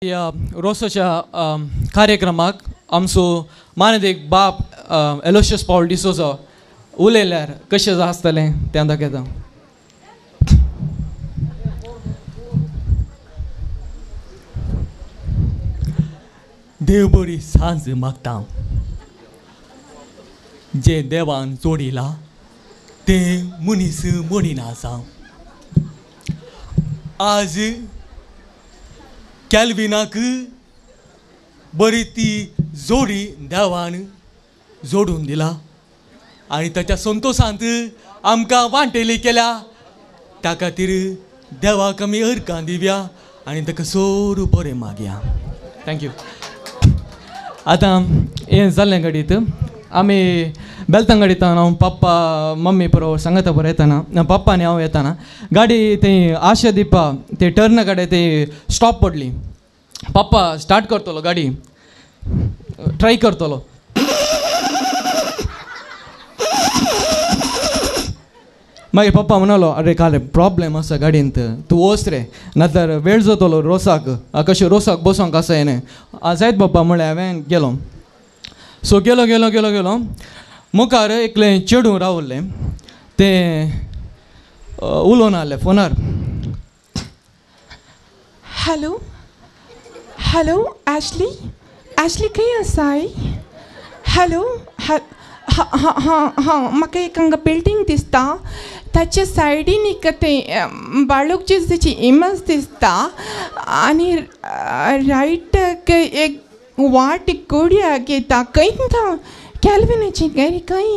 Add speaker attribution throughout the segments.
Speaker 1: ह्या रोसाच्या कार्यक्रमाक आमचो मानेदेक बाप एलोशियस पावल डिसोजा उलयल्यार कशें आसतलें तें दाखयता.
Speaker 2: देव बरी सांज मागता, जे देवान जोडिला तें मनीस मोडिना आसा. आज कॅल्विनाक बरी ती जोडी देवान जोडून दिला आनी ताच्या संतोशांत आमकां वांटेली केल्या. त्या खातीर देवाक आमी अर्कां दिवया आनी ताका सोरू बरें मागया.
Speaker 1: Thank you. आतां हें जाल्लें घडीत आमी बेलतंगडींत हांव पप्पा मम्मी बरोबर सांगता बरोबर येताना पप्पा आनी हांव येताना गाडी थंय आशा दिपा ते टर्ना कडेन ते स्टॉप पडली. पप्पा स्टार्ट करतलो गाडी, ट्राय करतलो, मागीर पप्पा म्हणालो अरे काल प्रॉब्लेम आसा गाडयेंत, तूं वच रे नातर वेळ जातलो रोसाक, कशें रोसाक बसोंक आसा हें. जायत पप्पा म्हळें हांवें गेलो. सो गेलो गेलो गेलो गेलो मुखार एकलें चेडूं रावल्लें, तें उलोवन आहलें फोनार.
Speaker 3: हॅलो हॅलो ॲशली, ॲशली खंय आसाय? हॅलो हां हां हां म्हाका एक हांगा बिल्डींग दिसता, ताच्या सायडीन एक तें बाळूक जेजाची इमेज दिसता आनी रायटाक एक वाट कोडयाक येता. खंय था कॅल्विनाची घर खंय?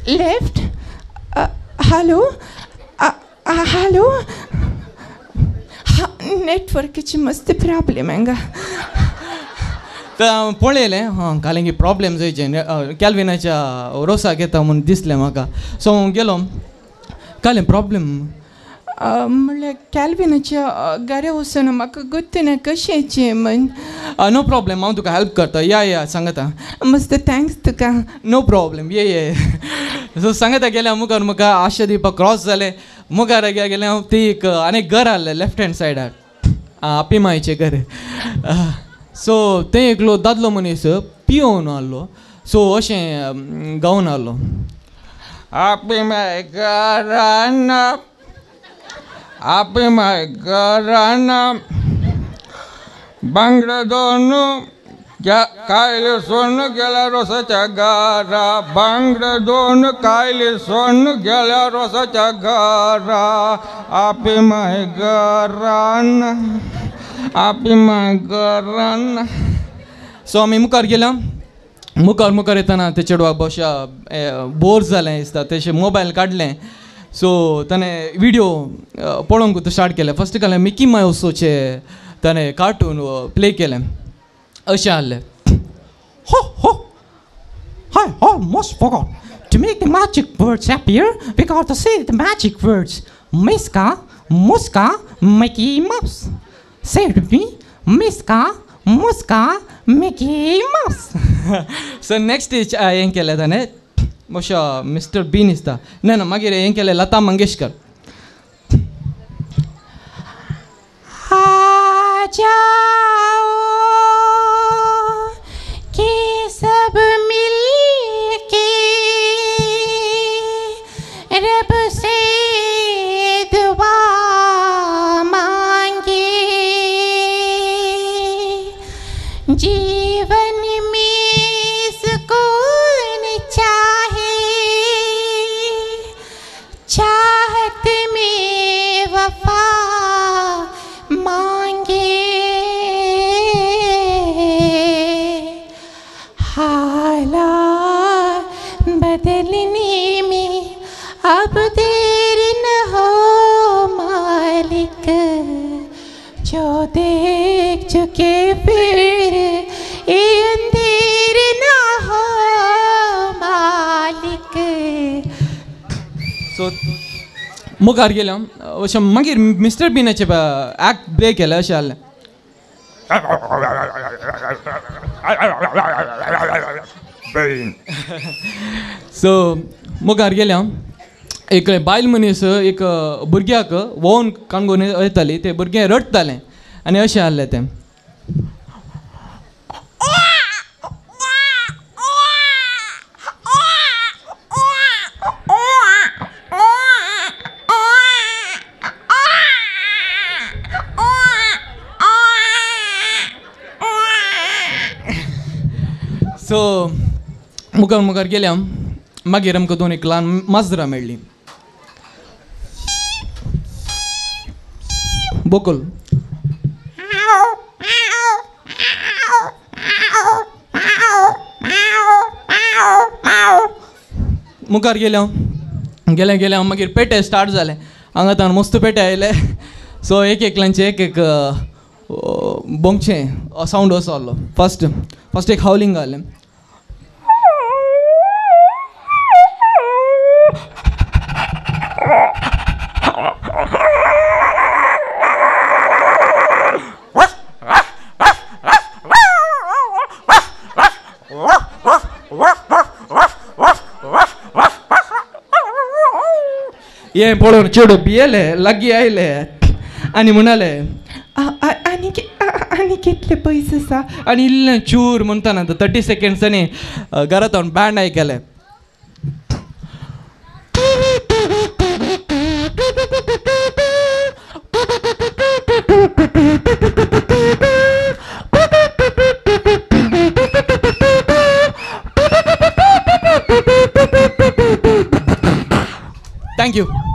Speaker 3: लेफ्ट? हॅलो हॅलो, नेटवर्काची मस्त प्रॉब्लेम हांगा.
Speaker 1: तर हांव पळयलें हां काल प्रॉब्लेम जायचे कॅल्विनाच्या रोसाक येता म्हूण दिसलें म्हाका. सो हांव गेलो, काल प्रॉब्लेम
Speaker 3: म्हणल्यार कॅल्विनाच्या घरा वचून म्हाका गोत्तना कशेंचें म्हण.
Speaker 1: नो प्रॉब्लेम, हांव तुका हेल्प करता, या या सांगता.
Speaker 3: मस्त thanks तुका.
Speaker 1: नो प्रॉब्लेम, ये ये. सो सांगता गेल्या मुखार म्हाका आशा दिवपाक क्रॉस जालें. मुखार गेलें हांव, ती एक आनी एक घर आहलें लेफ्ट हँड सायडार, आपिमायचें घर. सो तें एकलो दादलो मनीस पियोवन आहलो, सो अशें गावन आहलो,
Speaker 4: आपिमाय घरान आपिमाय घरान बांगडे दोन कायले सोन गेल्या रोसाच्या घरा, बांगडे दोन कायले सोन गेल्या रोसाच्या घरा, आपिमाय घरान आपिमाय घरान.
Speaker 1: सो आमी मुखार गेल्या, मुखार मुखार येतना ते चेडवाक बशा बोर जालें दिसता, तेशें मोबायल काडलें. सो ताणें विडियो पळोवंक स्टार्ट केलें. फस्ट काडलें मिकी मावसोचें ताणें कार्टून प्ले केलें. अशें आहलें,
Speaker 5: हो हो I almost forgot. To make the magic words appear, we got to say the magic words. Miska, Muska, Mickey Mouse. Say it with me. Miska, Muska, Mickey Mouse.
Speaker 1: So next हें केलें ताणें मातशें mister बीन दिसता ना ना मागीर हें केलें लता मंगेशकर.
Speaker 5: आ जाओ के सब मिलके रब से दुआ मांगे, जीवन में सुकून चाहे, चाहत में वफा मांगे, हालात बदलने में अब देर न हो मालिक, जो देख चुके फिर ये अंधेर न हो मालिक.
Speaker 1: सो मुखार गेलो अशें मागीर मिस्टर बीनाचें एक्ट प्ले केलें. अशें आहलें, सो मुखार गेले हांव, एक बायल मनीस एक भुरग्याक वोवन काणगोन येताली, तें भुरगें रडटालें आनी अशें आहलें तें, सो मुखार मुखार गेले आम. मागीर आमकां दोन एक ल्हान माजरां मेळ्ळीं. बोकल मुखार गेले हांव, गेले गेले हांव. मागीर पेटे स्टार्ट जाले. हांगा ताण मस्त पेटे आयले. सो एक एकल्यांचे एक एक बोंगचें सावंड असो आहलो. फर्स्ट फर्स्ट एक हावलिंग आहलें. हें पळोवन चेडूं भियेले, लागीं आयले आनी म्हणाले
Speaker 3: आनी आनी कितले पयस आसा.
Speaker 1: आनी इल्लें चूर म्हणटा ना 30 सेकेंड्सांनी घरांत हांव बँड आयकलें. Thank you.